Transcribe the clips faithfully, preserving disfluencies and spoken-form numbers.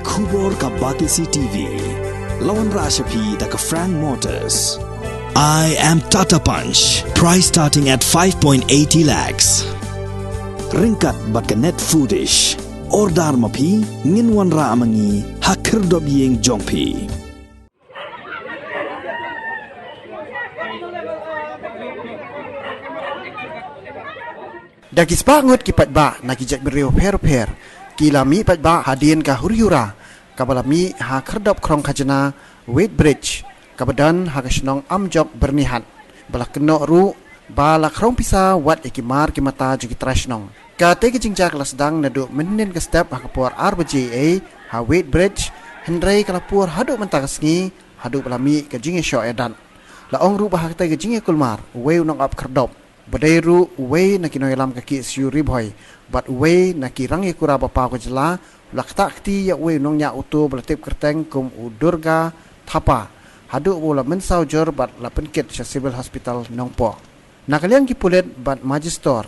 Khubor ka Batesi T V. La wanrah sha phi da ka Frank Motors. I am Tata Punch. Price starting at five point eighty lakhs. Ryngkat bad ka Net Foodish. Order ma phi, ngin wanrah ma ngi ha khyrdop ïing jong phi. Da ki spah ngut ki paidbah na ki jaitbynriew pher pher ki la mih paidbah hadien ka huri hura kaba la mih ha khyrdop khrong khajna Weighbridge kaba don ha ka shnong Amjok Byrnihat, ba la kynnoh ruh ba la khrong pisa wat ïa ki mar ki mata jong ki trai shnong. Katei ka jingjia ka la sdang naduh mynhynnin ka step ha ka por ar baje ei ha Weighbridge, hynrei ka la pur haduh mynta ka sngi haduh ba la mih ka jingïashoh ïadat. La ong ruh ba ha katei ka jingïakulmar uwei u nongap khyrdop ba dei ruh uwei na ki nongïalam ka K S U Ri Bhoi bad uwei na ki rangïakura ba paw ka jylla, u la ktah kti ïa uwei u nongñiah uto ba la tip kyrteng kum u Durga Thapa haduh ba u la mynsaw jur bad la pynkit sha Civil Hospital Nongpoh. Na ka liang ki pulit bad majistor,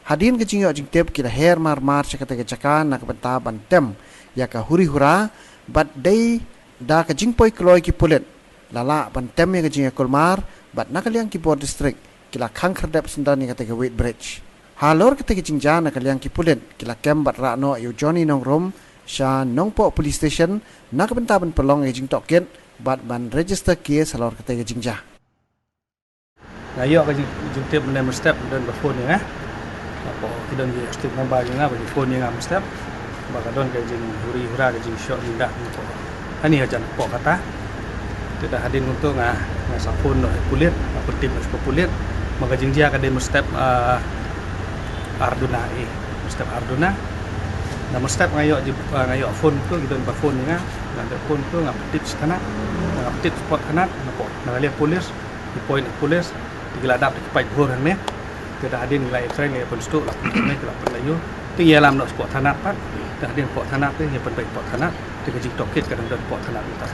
hadien ka jingïoh jingtip ki la her mar mar sha katei ka jaka na ka bynta ban tem ïa ka huri hura, bad dei da ka jingpoi kloi ki pulit la lah ban tem ïa ka jingïakulmar, bad na ka liang ki bor district ki la khang khyrdep syndon ïa katei ka Weighbridge. Halor katei ka jingjia na ka liang ki pulit ki la kem bad rah noh ïa u Johnny Nongrum sha Nongpoh Police Station na ka bynta ban pynlong ïa ka jingtohkit bad ban register case halor katei ka jingjia. Nga ïoh ka jing, jingtip mynne mynstep, don ba phone ïa nga. Hapoh ki don ki step number ïa nga, ba ki phone ïa nga mynstep. Ba ka don ka jinghuri hura, ka jingshoh jingdah hapoh, hani hajan hapoh kata. Te da hadien kumto nga, nga sa phone noh ïa pulit, nga pyntip noh sha pulit. Ba ka jingjia ka dei mynstep, ah, ar duna, eh, mynstep ar duna. Na mynstep nga ïoh jing, ah, nga ïoh phone kumto, ki don ba phone ïa nga. Nga da phone kumto, nga pyntip sha thanat, nga pyntip sha pdeng thanat, na pdeng, na ka liang pulit. Ki poi na pulit, te ki la dap da ki paip bhur hangne. Te da hadien ki la ïatrei, la pynstuh, la pynpynmei, ki la pynlait ïa u. Te ngi ïalam noh sha pdeng thanat pat. Te hadien pdeng thanat te ngi pynbeit pdeng thanat. Te ka jingtohkit ka dang don pdeng thanat mynta.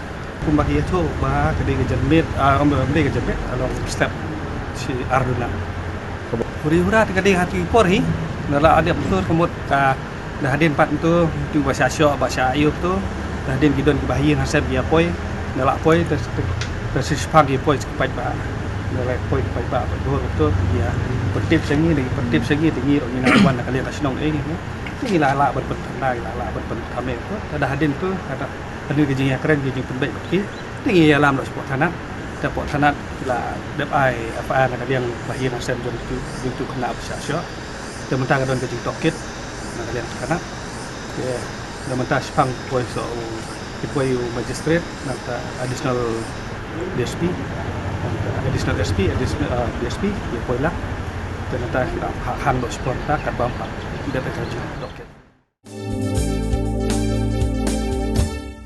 Kumba ki ïathuh ba ka dei ka janmiet, ah, ym ba dei ka janmiet, ah, long step shi ar duna. Huri hura te ka dei ha ki por hi. Nga la adep tur ka mut ka Da hadien pat mynta, tu ba sha shoh, ba sha ïoh tu. Da hadien ki don ki bahaïing hasem ki ïa poi, da la poi, da, da, da shiphang ki poi ki paidbah. Da la poi ki paidbah, ba dur tu, ïa. Pyntip sha ngi, da pyntip sha ngi, da ngi ruh ngi nang wan na ka liang ka shnong eh, ngi. Ngi la lah ban pynthame, la lah ban pynthame tu. Da hadien tu, da hadien ki jingïakren, ki jingpynbeit bad ki. Ngi ïalam noh sha pdeng thanat. Te pdeng thanat, la dep ai F I R na ka liang bahaïing hasem jong tu, jong tu khynnah ba sha shoh. Te mynta ka don ka jingtohkit na ka liang thanat. Te da mynta shiphang poi sa u, ki poi u magistrate, nangta additional D S P, nangta additional S P, additional, uh, D S P, ki poi la. Te mynta ki la ha-, hang noh shiphang ta katba ym pat dep ka jingtohkit.